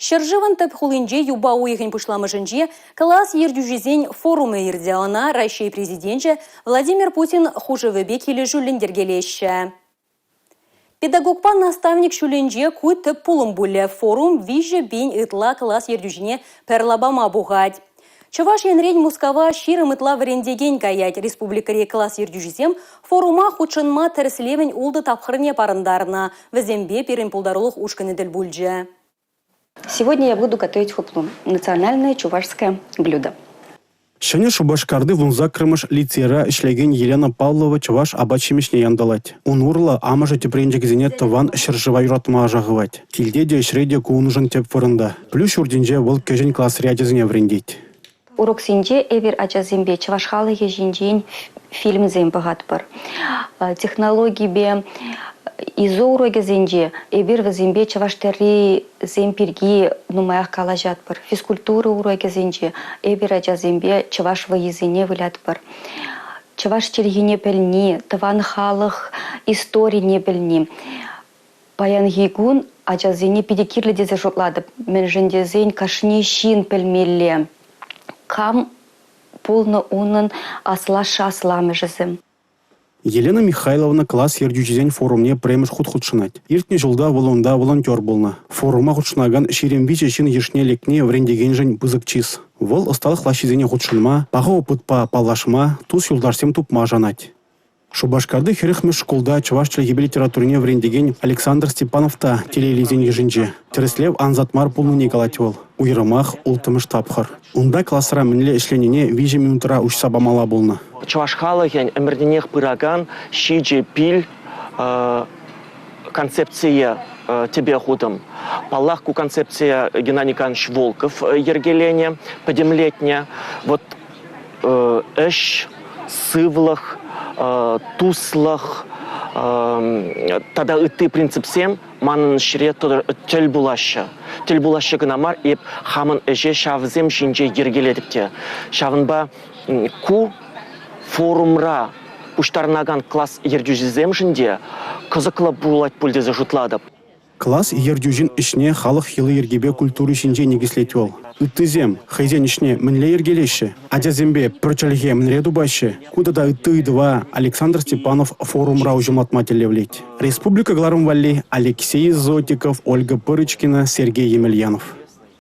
Ҫӗршывӑн тӗп хулинче юпа уйӑхӗн пуҫламӑшӗнче класс ертӳҫисен форумӗ иртӗ. Ӑна Раҫҫей Президенчӗ Владимир Путин хушӑвӗпе килӗшӳллӗн йӗркелеҫҫӗ. Педагогпа наставник ҫулӗнче ку тӗп пулӑм пулӗ. Форум 3000 ытла класс ертӳҫине пӗр лапама пухать. Чӑваш Енрен Мускава 20 ытла вӗрентекен каять. Республикӑри класс ертӳҫисем форума хутшӑнма тӗрӗслевӗн ултӑ тапхӑрне парӑнтарнӑ. Вӗсемпе пирӗн пултарулӑх ушкӑнӗ тӗл пулчӗ. Сегодня я буду готовить хуплу – национальное чувашское блюдо. Ҫӗнӗ Шупашкарти 18-мӗш лицейра ӗҫлекен Елена Павлова чӑваш апат-ҫимӗҫне янтӑлать. Ун урлӑ амӑшӗ тӗпренчӗкӗсене тӑван ҫӗршыва юратма ӑша хывать. Килте те, ӗҫре те ку уншӑн тӗп вырӑнта. Пӗлӳ ҫуртӗнче вӑл кӗҫӗн класри ачасене вӗрентет. Уроксенче эпир ачасемпе чӑваш халӑхӗ ҫинчен фильмсем пӑхатпӑр. Технологипе ИЗО урокӗсенче эпир вӗсемпе чӑваш тӗррисем пирки нумаях калаҫатпӑр. Физкультура урокӗсенче эпир ачасемпе чӑваш вӑййисене вылятпӑр. Чӑваш чӗлхине пӗлни, тӑван халӑх историне пӗлни Паянхи кун ачасене питӗ кирлӗ тесе шутлатӑп, мӗншӗн тесен кашни ҫын пӗлмелле, кам пулнӑ унӑн аслашшӗ-асламӑшӗсем. Елена Михайловна класс ертӳҫисен форумне пӗрремӗш хут хутшӑнать. Иртнӗ ҫулта вӑл унта волонтер пулнӑ. Форума хутшӑнакан 23 ҫын йышне лекни вӗрентекеншӗн пысӑк чыс. Вӑл ӑсталӑх лаҫҫисене хутшӑнма, паха опытпа паллашма, тус-юлташсем тупма шанать. Шупашкарти 40-мӗш шкулта чӑваш чӗлхипе литературине вӗрентекен Александр Степанов та телейлисен йышӗнче. Тӗрӗслев ансат мар пулнине калать вӑл. Уйрӑмах улттӑмӗш тапхӑр. Унта класра мӗнле ӗҫленине 3 минутра уҫса памалла пулнӑ. Чӑваш халӑхӗн ӗмӗртенех пыракан ҫичӗ пил концепцие тӗпе хутӑм. Паллах, ку концепцие Геннадий Николаевич Волков йӗркеленӗ, пӗтӗмлетнӗ. Вот ӗҫ, сывлӑх, туслӑх тата ытти принципсем манӑн ӗҫре тӗл пулаҫҫӗ. Тӗл пулаҫҫӗ кӑна мар, эп хамӑн ӗҫе ҫавсем ҫинче йӗркелетӗп те. Ҫавӑнпа ку форумра пуҫтарӑнакан класс ертӳҫисемшӗн те кӑсӑклӑ пулать пуль тесе шутлатӑп. Класс ертӳҫин ӗҫне халӑх йӑли-йӗркипе культури ҫинче никӗслет вӑл. Ыттисем хӑйсен ӗҫне мӗнле йӗркелеҫҫӗ? Ачасемпе пӗр чӗлхе мӗнре тупаҫҫӗ? Ку тата ытти ыйтӑва Александр Степанов форумра уҫӑмлатма тӗллевлет. Республика кӑларӑм валли Алексей Зотиков, Ольга Пырочкина, Сергей Емельянов.